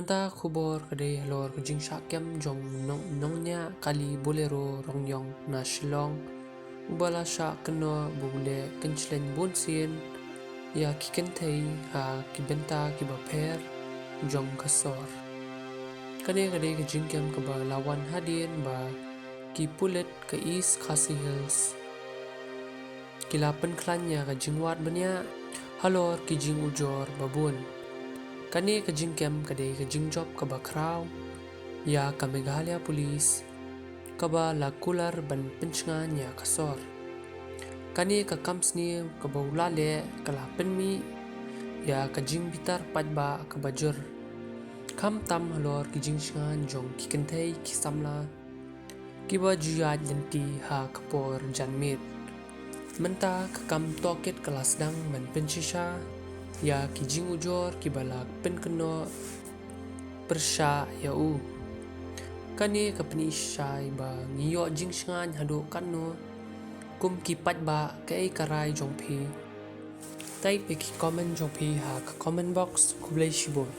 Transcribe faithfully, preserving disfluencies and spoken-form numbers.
Mynta ka khubor ka dei halor ka jingshah kem jong u nongñiah kali Bolero Rongïong na Shillong, uba la shah kynnoh ba u leh kynshleng bunsien ïa ki kynthei ha ki bynta kiba pher jong ka sor. Kane ka dei ka jingkem kaba la wan hadien ba ki pulit ka East Khasi Hills ki la pynkhlaiñ ïa ka jingwad bniah halor ki jingujor babun. Kane ka jingkem ka dei ka jingjop kaba khraw ïa ka Meghalaya Police, kaba la kular ban pynshngaiñ ïa ka sor. Kane ka kam sniew kaba u la leh ka la pynmih ïa ka jingbitar paidbah kaba jur, khamtam halor ki jingshngaiñ jong ki kynthei ki samla kiba ju ïaid lynti ha ka por janmiet. Mynta ka kam tohkit ka la sdang ban pynshisha ïa ki jingujor kiba la pynkynnoh pyrshah ïa u. Kane ka pyni shai ba ngi ïoh jingshngaiñ haduh katno kum ki paidbah. Kaei ka rai jong phi? Type ïa ki comment jong phi ha ka comment box. Khublei shibun.